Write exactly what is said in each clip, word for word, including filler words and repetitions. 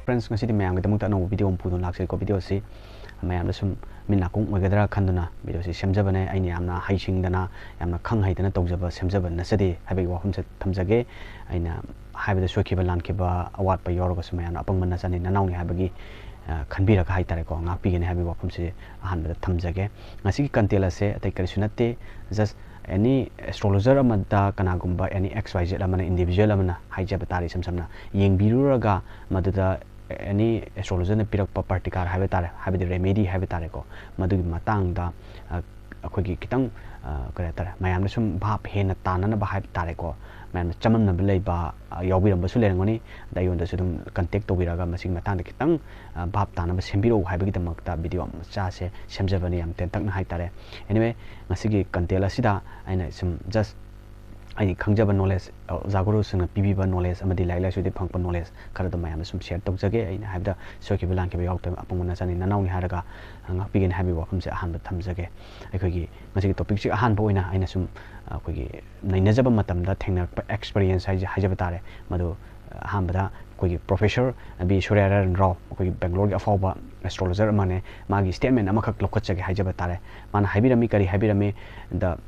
Friends, ꯉꯁꯤꯗꯤ ꯃꯌꯥꯝꯒꯤꯗꯃꯛꯇ ꯑꯅꯧꯕ video ꯑꯃ ꯄꯨꯗꯨꯅ ꯂꯥꯛꯆꯩꯀꯣ꯫ Video ꯑꯁꯤ ꯃꯌꯥꯝꯗ ꯁꯨꯝ ꯃꯤꯠ ꯅꯥꯀꯣꯡ ꯑꯣꯏꯒꯗ꯭ꯔꯥ ꯈꯟꯗꯨꯅ video ꯑꯁꯤ ꯁꯦꯝꯖꯕꯅꯦ꯫ ꯑꯩꯅ ꯌꯥꯝꯅ ꯍꯩꯁꯤꯡꯗꯅ, ꯌꯥꯝꯅ ꯈꯪ ꯍꯩꯗꯅ ꯇꯧꯖꯕ, ꯁꯦꯝꯖꯕ ꯅꯠꯆꯗꯦ ꯍꯥꯏꯕꯒꯤ ꯋꯥꯐꯝꯁꯦ ꯊꯝꯖꯒꯦ꯫ ꯑꯩꯅ ꯍꯥꯏꯕꯗ ꯁꯣꯏꯈꯤꯕ, ꯂꯥꯟꯈꯤꯕ, ꯑꯋꯥꯠꯄ ꯌꯥꯎꯔꯒꯁꯨ ꯃꯌꯥꯝꯅ ꯑꯄꯪꯕ ꯅꯆꯥꯅꯤ, ꯅꯅꯥꯎꯅꯤ ꯍꯥꯏꯕꯒꯤ, ꯑ, ꯈꯟꯕꯤꯔꯒ ꯍꯥꯏꯇꯥꯔꯦꯀꯣ, ꯉꯥꯛꯄꯤꯒꯅꯤ ꯍꯥꯏꯕꯒꯤ ꯋꯥꯐꯝꯁꯤ ꯑꯍꯥꯟꯕꯗ ꯊꯝꯖꯒꯦ꯫ ꯉꯁꯤꯒꯤ content ꯑꯁꯦ ꯑꯇꯩ ꯀꯔꯤꯁꯨ ꯅꯠꯇꯦ, just any astrologer ꯑꯃꯗ, ꯀꯅꯥꯒꯨꯝꯕ any X Y Z ꯑꯃꯅ, individual ꯑꯃꯅ ꯍꯥꯏꯖꯕ ꯇꯥꯔꯦ, ꯏꯁꯝ ꯁꯝꯅ ꯌꯦꯡꯕꯤꯔꯨꯔꯒ ꯃꯗꯨꯗ any astrologerꯅ ꯄꯤꯔꯛꯄ ꯄ꯭ꯔꯇꯤꯀꯥꯔ ꯍꯥꯏꯕ ꯇꯥꯔꯦ, ꯍꯥꯏꯕꯗꯤ remedy ꯍꯥꯏꯕ ꯇꯥꯔꯦꯀꯣ, ꯃꯗꯨꯒꯤ ꯃꯇꯥꯡꯗ, ꯑ, ꯑꯩꯈꯣꯏꯒꯤ ꯈꯤꯇꯪ, ꯑ, ꯀꯔꯤ ꯍꯥꯏꯇꯥꯔꯦ, ꯃꯌꯥꯝꯅ ꯁꯨꯝ ꯚꯥꯞ ꯍꯦꯟꯅ ꯇꯥꯅꯅꯕ ꯍꯥꯏꯕ ꯇꯥꯔꯦꯀꯣ, ꯃꯌꯥꯝꯅ ꯆꯃꯝꯅꯕ ꯂꯩꯕ, ꯑ, ꯌꯥꯎꯕꯤꯔꯝꯕꯁꯨ ꯂꯩꯔꯝꯒꯅꯤ꯫ ꯑꯗ ꯑꯩꯉꯣꯟꯗꯁꯨ ꯑꯗꯨꯝ contact ꯇꯧꯕꯤꯔꯒ ꯃꯁꯤꯒꯤ ꯃꯇꯥꯡꯗ ꯈꯤꯇꯪ, ꯑ, ꯚꯥꯞ ꯇꯥꯅꯕ ꯁꯦꯝꯕꯤꯔꯛꯎ ꯍꯥꯏꯕꯒꯤꯗꯃꯛꯇ video ꯃꯆꯥꯁꯦ ꯁꯦꯝꯖꯕꯅꯤ, ꯌꯥꯝ ꯇꯦꯟꯇꯛꯅ ꯍꯥꯏꯇꯥꯔꯦ꯫ Anyway, ꯉꯁꯤꯒꯤ content ꯑꯁꯤꯗ ꯑꯩꯅ ꯁꯨꯝ just ꯑꯩꯒꯤ ꯈꯪꯖꯕ knowledge, ꯑ, ꯑꯣꯖꯥ ꯒꯨꯔꯨꯁꯤꯡꯅ ꯄꯤꯕꯤꯕ knowledge ꯑꯃꯗꯤ ꯂꯥꯏꯔꯤꯛ ꯂꯥꯏꯁꯨꯗꯒꯤ ꯐꯪꯉꯛꯄ knowledge ꯈꯔꯗꯣ ꯃꯌꯥꯝꯗ ꯁꯨꯝ share ꯇꯧꯖꯒꯦ꯫ ꯑꯩꯅ ꯍꯥꯏꯕꯗ ꯁꯣꯏꯈꯤꯕ ꯂꯥꯟꯈꯤꯕ ꯌꯥꯎꯗꯕ, ꯑꯄꯪꯕ ꯅꯆꯥꯅꯤ, ꯅꯅꯥꯎꯅꯤ ꯍꯥꯏꯔꯒ, ꯑ, ꯉꯥꯛꯄꯤꯒꯅꯤ ꯍꯥꯏꯕꯒꯤ ꯋꯥꯐꯝꯁꯦ ꯑꯍꯥꯟꯕ ꯊꯝꯖꯒꯦ꯫ ꯑꯩꯈꯣꯏꯒꯤ ꯉꯁꯤꯒꯤ topicꯁꯤ ꯑꯍꯥꯟꯕ ꯑꯣꯏꯅ ꯑꯩꯅ ꯁꯨꯝ, ꯑ, ꯑꯩꯈꯣꯏꯒꯤ ꯅꯩꯅꯖꯕ ꯃꯇꯝꯗ ꯊꯦꯡꯅꯔꯛꯄ experience ꯍꯥꯏꯖ-, ꯍꯥꯏꯖꯕ ꯇꯥꯔꯦ꯫ ꯃꯗꯨ, ꯑ, ꯑꯍꯥꯟꯕꯗ ꯑꯩꯈꯣꯏꯒꯤ Professor ꯕꯤ ꯁꯨꯔ꯭ꯌꯅꯥꯔꯥꯌꯟ ꯔꯥꯎ, ꯑꯩꯈꯣꯏꯒꯤ ꯕꯦꯡꯒ꯭ꯂꯣꯔꯒꯤ ꯑꯐꯥꯎꯕ astrologer ꯑꯃꯅꯦ, ꯃꯥꯒꯤ statement ꯑꯃꯈꯛ ꯂꯧꯈꯠꯆꯒꯦ ꯍꯥꯏꯖꯕ ꯇꯥꯔꯦ꯫ ꯃꯥꯅ ꯍꯥꯏꯕꯤꯔꯝꯃꯤ, ꯀꯔꯤ ꯍꯥꯏꯕꯤꯔꯝꯃꯤ? "The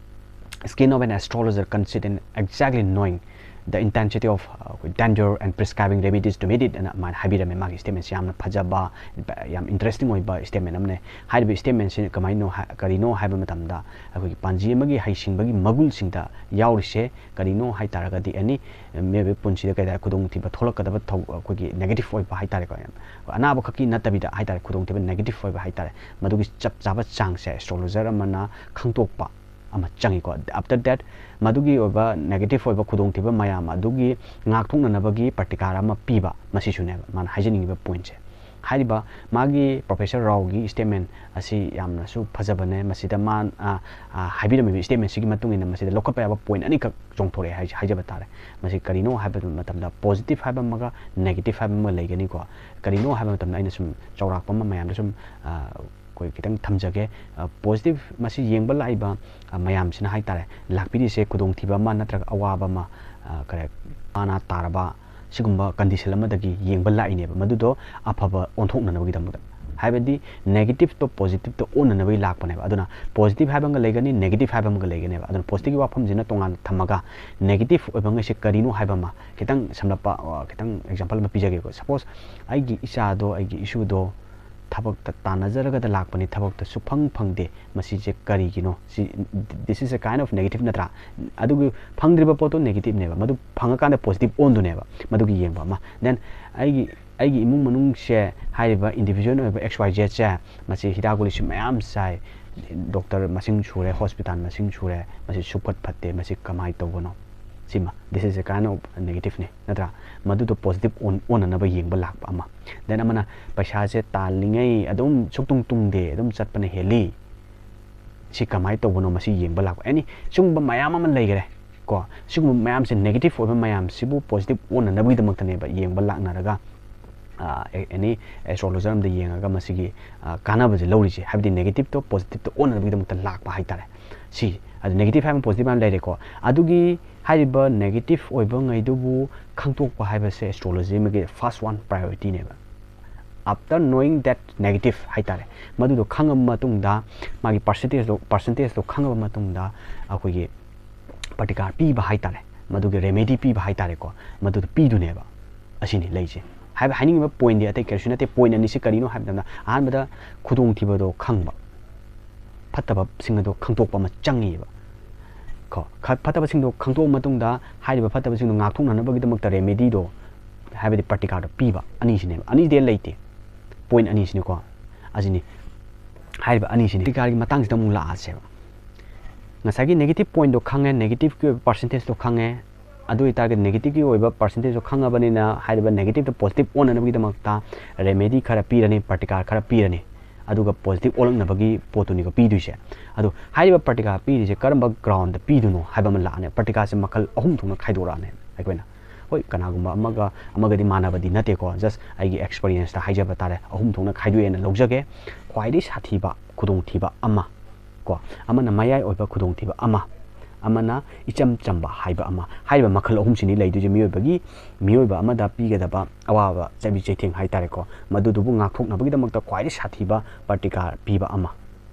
skin of an astrologer consists in exactly knowing the intensity of, uh, danger and prescribing remedies to meet it" ꯑꯅ ꯑꯗꯨꯃꯥꯏꯅ ꯍꯥꯏꯕꯤꯔꯝꯃꯦ꯫ ꯃꯥꯒꯤ statementꯁꯤ ꯌꯥꯝꯅ ꯐꯖꯕ, ꯌꯥꯝ interesting ꯑꯣꯏꯕ statement ꯑꯃꯅꯦ꯫ ꯍꯥꯏꯔꯤꯕ statementꯁꯤ ꯀꯃꯥꯏꯅꯣ ꯍꯥꯏ-, ꯀꯔꯤꯅꯣ ꯍꯥꯏꯕ ꯃꯇꯝꯗ, ꯑꯩꯈꯣꯏꯒꯤ ꯄꯥꯟꯖꯤ ꯑꯃꯒꯤ ꯍꯩꯁꯤꯡꯕꯒꯤ ꯃꯒꯨꯜꯁꯤꯡꯗ ꯌꯥꯎꯔꯤꯁꯦ ꯀꯔꯤꯅꯣ ꯍꯥꯏ ꯇꯥꯔꯒꯗꯤ, any ꯃꯤꯑꯣꯏꯕꯒꯤ ꯄꯨꯟꯁꯤꯗ ꯀꯩ ꯍꯥꯏꯇꯥꯔꯦ, ꯈꯨꯗꯣꯡꯊꯤꯕ ꯊꯣꯛꯂꯛꯀꯗꯕ ꯊꯧ-, ꯑꯩꯈꯣꯏꯒꯤ negative ꯑꯣꯏꯕ ꯍꯥꯏ ꯇꯥꯔꯦꯀꯣ, ꯌꯥꯝ ꯑꯅꯥꯕ ꯈꯛꯀꯤ ꯅꯠꯇꯕꯤꯗ ꯍꯥꯏ ꯇꯥꯔꯦ, ꯈꯨꯗꯣꯡꯊꯤꯕ negative ꯑꯣꯏꯕ ꯍꯥꯏ ꯇꯥꯔꯦ, ꯃꯗꯨꯒꯤ ꯆꯞ ꯆꯥꯕ ꯆꯥꯡꯁꯦ astrologer ꯑꯃꯅ ꯈꯪꯗꯣꯛꯄ ꯑꯃ ꯆꯪꯉꯤꯀꯣ꯫ After that, ꯃꯗꯨꯒꯤ ꯑꯣꯏꯕ negative ꯑꯣꯏꯕ ꯈꯨꯗꯣꯡꯊꯤꯕ ꯃꯌꯥꯝ ꯑꯗꯨꯒꯤ ꯉꯥꯛꯊꯣꯛꯅꯅꯕꯒꯤ ꯄ꯭ꯔꯇꯤꯀꯥꯔ ꯑꯃ ꯄꯤꯕ, ꯃꯁꯤꯁꯨꯅꯦꯕ ꯃꯥꯅ ꯍꯥꯏꯖꯅꯤꯡꯉꯤꯕ pointꯁꯦ꯫ ꯍꯥꯏꯔꯤꯕ ꯃꯥꯒꯤ Professor ꯔꯥꯎꯒꯤ statement ꯑꯁꯤ ꯌꯥꯝꯅꯁꯨ ꯐꯖꯕꯅꯦ꯫ ꯃꯁꯤꯗ ꯃꯥ-, ꯑ, ꯑ, ꯍꯥꯏꯕꯤꯔꯝꯃꯤꯕ statementꯁꯤꯒꯤ ꯃꯇꯨꯡ ꯏꯟꯅ ꯃꯁꯤꯗ ꯂꯧꯈꯠꯄ ꯌꯥꯕ point ꯑꯅꯤꯈꯛ ꯆꯣꯡꯊꯣꯔꯛꯑꯦ ꯍꯥꯏ-, ꯍꯥꯏꯖꯕ ꯇꯥꯔꯦ꯫ ꯃꯁꯤ ꯀꯔꯤꯅꯣ ꯍꯥꯏꯕ ꯃꯇꯝꯗ positive ꯍꯥꯏꯕ ꯑꯃꯒ negative ꯍꯥꯏꯕ ꯑꯃꯒ ꯂꯩꯒꯅꯤꯀꯣ꯫ ꯀꯔꯤꯅꯣ ꯍꯥꯏꯕ ꯃꯇꯝꯗ ꯑꯩꯅ ꯁꯨꯝ ꯆꯥꯎꯔꯥꯛꯄ ꯑꯃ ꯃꯌꯥꯝꯗ ꯁꯨꯝ, ꯑ, ꯑꯩꯈꯣꯏ ꯈꯤꯇꯪ ꯊꯝꯖꯒꯦ꯫ ꯑ, positive ꯃꯁꯤ ꯌꯦꯡꯕ ꯂꯥꯛꯏꯕ, ꯑ, ꯃꯌꯥꯝꯁꯤꯅ ꯍꯥꯏ ꯇꯥꯔꯦ, ꯂꯥꯛꯄꯤꯔꯤꯁꯦ ꯈꯨꯗꯣꯡꯊꯤꯕ ꯑꯃ ꯅꯠꯇ꯭ꯔꯒ ꯑꯋꯥꯕ ꯑꯃ, ꯑ, ꯀꯔꯤ, ꯄꯥꯅꯥ ꯇꯥꯔꯕ, ꯁꯤꯒꯨꯝꯕ ꯀꯟꯗꯤꯁꯟ ꯑꯃꯗꯒꯤ ꯌꯦꯡꯕ ꯂꯥꯛꯏꯅꯦꯕ, ꯃꯗꯨꯗꯣ ꯑꯐꯕ ꯑꯣꯟꯊꯣꯛꯅꯅꯕꯒꯤꯗꯃꯛꯇ꯫ ꯍꯥꯏꯕꯗꯤ ꯅꯦꯒꯦꯇꯤꯞꯇꯣ ꯄꯣꯖꯤꯇꯤꯞꯇ ꯑꯣꯟꯅꯅꯕꯒꯤ ꯂꯥꯛꯄꯅꯦꯕ꯫ ꯑꯗꯨꯅ ꯄꯣꯖꯤꯇꯤꯞ ꯍꯥꯏꯕ ꯑꯃꯒ ꯂꯩꯒꯅꯤ, ꯅꯦꯒꯦꯇꯤꯞ ꯍꯥꯏꯕ ꯑꯃꯒ ꯂꯩꯒꯅꯦꯕ꯫ ꯑꯗꯨꯅ ꯄꯣꯖꯤꯇꯤꯞꯀꯤ ꯋꯥꯐꯝꯁꯤꯅ ꯇꯣꯉꯥꯟꯅ ꯊꯝꯃꯒ, ꯅꯦꯒꯦꯇꯤꯞ ꯑꯣꯏꯕ ꯉꯩꯁꯦ ꯀꯔꯤꯅꯣ ꯍꯥꯏꯕ ꯑꯃ ꯈꯤꯇꯪ ꯁꯝꯂꯞꯄ, ꯑ, ꯈꯤꯇꯪ ꯑꯦꯛꯖꯥꯝꯄꯜ ꯑꯃ ꯄꯤꯖꯒꯦꯀꯣ꯫ ꯁꯄꯣꯁ, ꯑꯩꯒꯤ ꯏꯆꯥꯗꯣ, ꯑꯩꯒꯤ ꯏꯁꯨꯗꯣ ꯊꯕꯛꯇ ꯇꯥꯟꯅꯖꯔꯒꯗ ꯂꯥꯛꯄꯅꯤ, ꯊꯕꯛꯇ ꯁꯨꯐꯪ ꯐꯪꯗꯦ, ꯃꯁꯤꯁꯦ ꯀꯔꯤꯒꯤꯅꯣ? ꯁꯤ, this is a kind of negative ꯅꯠꯇ꯭ꯔꯥ? ꯑꯗꯨꯒꯤ ꯐꯪꯗ꯭ꯔꯤꯕ ꯄꯣꯠꯇꯣ ꯅꯦꯒꯦꯇꯤꯞꯅꯦꯕ, ꯃꯗꯨ ꯐꯪꯉꯀꯥꯟꯗ ꯄꯣꯖꯤꯇꯤꯞ ꯑꯣꯟꯗꯨꯅꯦꯕ, ꯃꯗꯨꯒꯤ ꯌꯦꯡꯕ ꯑꯃ꯫ Then ꯑꯩꯒꯤ, ꯑꯩꯒꯤ ꯏꯃꯨꯡ ꯃꯅꯨꯡꯁꯦ, ꯍꯥꯏꯔꯤꯕ ꯏꯟꯗꯤꯕꯤꯖꯨꯋꯦꯜ ꯑꯣꯏꯕ X Y Zꯁꯦ, ꯃꯁꯤ ꯍꯤꯗꯥꯛ ꯒꯨꯂꯤꯁꯨ ꯃꯌꯥꯝ ꯆꯥꯏ, ꯗꯣꯛꯇꯔ ꯃꯁꯤꯡ ꯁꯨꯔꯦ, ꯍꯣꯁꯄꯤꯇꯥꯜ ꯃꯁꯤꯡ ꯁꯨꯔꯦ, ꯃꯁꯤ ꯁꯨꯐꯠ ꯐꯠꯇꯦ, ꯃꯁꯤ ꯀꯃꯥꯏꯅ ꯇꯧꯕꯅꯣ? ꯁꯤꯃ, this is a kind of negative ꯅꯦ, ꯅꯠꯇ꯭ꯔꯥ? ꯃꯗꯨꯗꯣ ꯄꯣꯖꯤꯇꯤꯞ ꯑꯣꯟ-, ꯑꯣꯟꯅꯅꯕ ꯌꯦꯡꯕ ꯂꯥꯛꯄ ꯑꯃ꯫ Then ꯑꯃꯅ ꯄꯩꯁꯥꯁꯦ ꯇꯥꯜꯂꯤꯉꯩ ꯑꯗꯨꯝ ꯁꯨꯛꯇꯨꯡ ꯇꯨꯡꯗꯦ, ꯑꯗꯨꯝ ꯆꯠꯄꯅ ꯍꯦꯜꯂꯤ, ꯁꯤ ꯀꯃꯥꯏꯅ ꯇꯧꯕꯅꯣ, ꯃꯁꯤ ꯌꯦꯡꯕ ꯂꯥꯛꯄ꯫ ꯑꯦꯅꯤ, ꯁꯤꯒꯨꯝꯕ ꯃꯌꯥꯝ ꯑꯃ ꯂꯩꯈꯔꯦ ꯀꯣ꯫ ꯁꯤꯒꯨꯝꯕ ꯃꯌꯥꯝꯁꯦ, ꯅꯦꯒꯦꯇꯤꯞ ꯑꯣꯏꯕ ꯃꯌꯥꯝꯁꯤꯕꯨ ꯄꯣꯖꯤꯇꯤꯞ ꯑꯣꯟꯅꯅꯕꯒꯤꯗꯃꯛꯇꯅꯦꯕ ꯌꯦꯡꯕ ꯂꯥꯛꯅꯔꯒ, ꯑꯦꯅꯤ ꯑꯦꯁꯇ꯭ꯔꯣꯂꯣꯖꯔ ꯑꯃꯗ ꯌꯦꯡꯉꯒ ꯃꯁꯤꯒꯤ, ꯑ, ꯀꯥꯟꯅꯕꯁꯦ ꯂꯧꯔꯤꯁꯦ꯫ ꯍꯥꯏꯕꯗꯤ ꯅꯦꯒꯦꯇꯤꯞꯇꯣ ꯄꯣꯖꯤꯇꯤꯞꯇ ꯑꯣꯟꯅꯅꯕꯒꯤꯗꯃꯛꯇ ꯂꯥꯛꯄ ꯍꯥꯏꯇꯥꯔꯦ꯫ ꯁꯤ, ꯑꯗꯨ ꯅꯦꯒꯦꯇꯤꯞ ꯍꯥꯏꯕ ꯄꯣꯖꯤꯇꯤꯞ ꯍꯥꯏꯕ ꯂꯩꯔꯦꯀꯣ꯫ ꯑꯗꯨꯒꯤ ꯍꯥꯏꯔꯤꯕ ꯅꯦꯒꯦꯇꯤꯞ ꯑꯣꯏꯕ ꯉꯩꯗꯨꯕꯨ ꯈꯪꯗꯣꯛꯄ ꯍꯥꯏꯕꯁꯦ ꯑꯦꯁꯇ꯭ꯔꯣꯂꯣꯖꯤ ꯑꯃꯒꯤ first one priority ꯅꯦꯕ꯫ After knowing that negative ꯍꯥꯏꯇꯥꯔꯦ, ꯃꯗꯨꯗꯣ ꯈꯪꯉꯕ ꯃꯇꯨꯡꯗ, ꯃꯥꯒꯤ ꯄꯥꯔꯁꯦꯟꯇꯦꯖꯇꯣ, ꯄꯥꯔꯁꯦꯟꯇꯦꯖꯇꯣ ꯈꯪꯉꯕ ꯃꯇꯨꯡꯗ, ꯑꯩꯈꯣꯏꯒꯤ ꯄ꯭ꯔꯇꯤꯀꯥꯔ ꯄꯤꯕ ꯍꯥꯏꯇꯥꯔꯦ, ꯃꯗꯨꯒꯤ ꯔꯦꯃꯦꯗꯤ ꯄꯤꯕ ꯍꯥꯏꯇꯥꯔꯦꯀꯣ, ꯃꯗꯨꯗꯣ ꯄꯤꯗꯨꯅꯦꯕ꯫ ꯑꯁꯤꯅꯤ ꯂꯩꯁꯦ꯫ ꯍꯥꯏꯕ, ꯍꯥꯏꯅꯤꯡꯉꯤꯕ ꯄꯣꯏꯟꯗꯤ ꯑꯇꯩ ꯀꯔꯤꯁꯨ ꯅꯠꯇꯦ꯫ ꯄꯣꯏꯟ ꯑꯅꯤꯁꯤ ꯀꯔꯤꯅꯣ ꯍꯥꯏꯕ ꯃꯇꯝꯗ, ꯑꯍꯥꯟꯕꯗ ꯈꯨꯗꯣꯡꯊꯤꯕꯗꯣ ꯈꯪꯕ, ꯐꯠꯇꯕꯁꯤꯡ ꯑꯗꯣ ꯈꯪꯗꯣꯛꯄ ꯑꯃ ꯆꯪꯉꯤꯕ꯫ ꯀꯣ, ꯈ-, ꯐꯠꯇꯕꯁꯤꯡꯗꯣ ꯈꯪꯗꯣꯛꯑ ꯃꯇꯨꯡꯗ, ꯍꯥꯏꯔꯤꯕ ꯐꯠꯇꯕꯁꯤꯡꯗꯣ ꯉꯥꯛꯊꯣꯛꯅꯅꯕꯒꯤꯗꯃꯛꯇ ꯔꯦꯃꯦꯗꯤꯗꯣ, ꯍꯥꯏꯕꯗꯤ ꯄ꯭ꯔꯇꯤꯀꯥꯔꯗꯣ ꯄꯤꯕ, ꯑꯅꯤꯁꯤꯅꯦꯕ꯫ ꯑꯅꯤꯗꯤ ꯂꯩꯇꯦ, ꯄꯣꯏꯟ ꯑꯅꯤꯁꯤꯅꯤꯀꯣ꯫ ꯑꯁꯤꯅꯤ, ꯍꯥꯏꯔꯤꯕ ꯑꯅꯤꯁꯤꯅꯤ꯫ ꯄ꯭ꯔꯇꯤꯀꯥꯔꯒꯤ ꯃꯇꯥꯡꯁꯤꯗ ꯑꯃꯨꯛ ꯂꯥꯛꯑꯁꯦꯕ꯫ ꯉꯁꯥꯏꯒꯤ ꯅꯦꯒꯦꯇꯤꯞ ꯄꯣꯏꯟꯗꯣ ꯈꯪꯉꯦ, ꯅꯦꯒꯦꯇꯤꯞꯀꯤ ꯑꯣꯏꯕ ꯄꯥꯔꯁꯦꯟꯇꯦꯖꯇꯣ ꯈꯪꯉꯦ꯫ ꯑꯗꯨ ꯑꯣꯏꯇꯥꯔꯒꯗꯤ ꯅꯦꯒꯦꯇꯤꯞꯀꯤ ꯑꯣꯏꯕ ꯄꯥꯔꯁꯦꯟꯇꯦꯖꯇꯣ ꯈꯪꯉꯕꯅꯤꯅ, ꯍꯥꯏꯔꯤꯕ ꯅꯦꯒꯦꯇꯤꯞꯇꯣ ꯄꯣꯖꯤꯇꯤꯞ ꯑꯣꯟꯅꯅꯕꯒꯤꯗꯃꯛꯇ ꯔꯦꯃꯦꯗꯤ ꯈꯔ ꯄꯤꯔꯅꯤ, ꯄ꯭ꯔꯇꯤꯀꯥꯔ ꯈꯔ ꯄꯤꯔꯅꯤ, ꯑꯗꯨꯒ ꯄꯣꯖꯤꯇꯤꯞ ꯑꯣꯜꯂꯛꯅꯕꯒꯤ ꯄꯣꯠꯇꯨꯅꯤꯀꯣ ꯄꯤꯗꯣꯏꯁꯦ꯫ ꯑꯗꯣ ꯍꯥꯏꯔꯤꯕ ꯄ꯭ꯔꯇꯤꯀꯥꯔ ꯄꯤꯔꯤꯁꯦ ꯀꯔꯝꯕ ꯒ꯭ꯔꯥꯎꯟꯗ ꯄꯤꯗꯣꯏꯅꯣ ꯍꯥꯏꯕ ꯑꯃ ꯂꯥꯛꯑꯅꯤ꯫ ꯄ꯭ꯔꯇꯤꯀꯥꯔꯁꯦ ꯃꯈꯜ ꯑꯍꯨꯝ ꯊꯣꯛꯅ ꯈꯥꯏꯗꯣꯔꯛꯑꯅꯤ ꯑꯩꯈꯣꯏꯅ꯫ ꯍꯣꯏ, ꯀꯅꯥꯒꯨꯝꯕ ꯑꯃꯒ ꯑꯃꯒꯗꯤ ꯃꯥꯟꯅꯕꯗꯤ ꯅꯠꯇꯦꯀꯣ, just ꯑꯩꯒꯤ ꯑꯦꯛꯁꯄꯤꯔꯤꯌꯦꯟꯁꯇ ꯍꯥꯏꯖꯕ ꯇꯥꯔꯦ, ꯑꯍꯨꯝ ꯊꯣꯛꯅ ꯈꯥꯏꯗꯣꯛꯑꯦꯅ ꯂꯧꯖꯒꯦ꯫ ꯈ꯭ꯋꯥꯏꯗꯒꯤ ꯁꯥꯊꯤꯕ ꯈꯨꯗꯣꯡꯊꯤꯕ ꯑꯃ ꯀꯣ, ꯑꯃꯅ ꯃꯌꯥꯏ ꯑꯣꯏꯕ ꯈꯨꯗꯣꯡꯊꯤꯕ ꯑꯃ, ꯑꯃꯅ ꯏꯆꯝ ꯆꯝꯕ ꯍꯥꯏꯕ ꯑꯃ꯫ ꯍꯥꯏꯔꯤꯕ ꯃꯈꯜ ꯑꯍꯨꯝꯁꯤꯅꯤ ꯂꯩꯗꯣꯏꯁꯦ ꯃꯤꯑꯣꯏꯕꯒꯤ, ꯃꯤꯑꯣꯏꯕ ꯑꯃꯗ ꯄꯤꯒꯗꯕ ꯑꯋꯥꯕ ꯆꯩꯕꯤ ꯆꯩꯊꯦꯡ ꯍꯥꯏꯇꯥꯔꯦꯀꯣ꯫ ꯃꯗꯨꯗꯨꯕꯨ ꯉꯥꯛꯊꯣꯛꯅꯕꯒꯤꯗꯃꯛꯇ ꯈ꯭ꯋꯥꯏꯗꯒꯤ ꯁꯥꯊꯤꯕ ꯄ꯭ꯔꯇꯤꯀꯥꯔ ꯄꯤꯕ ꯑꯃ꯫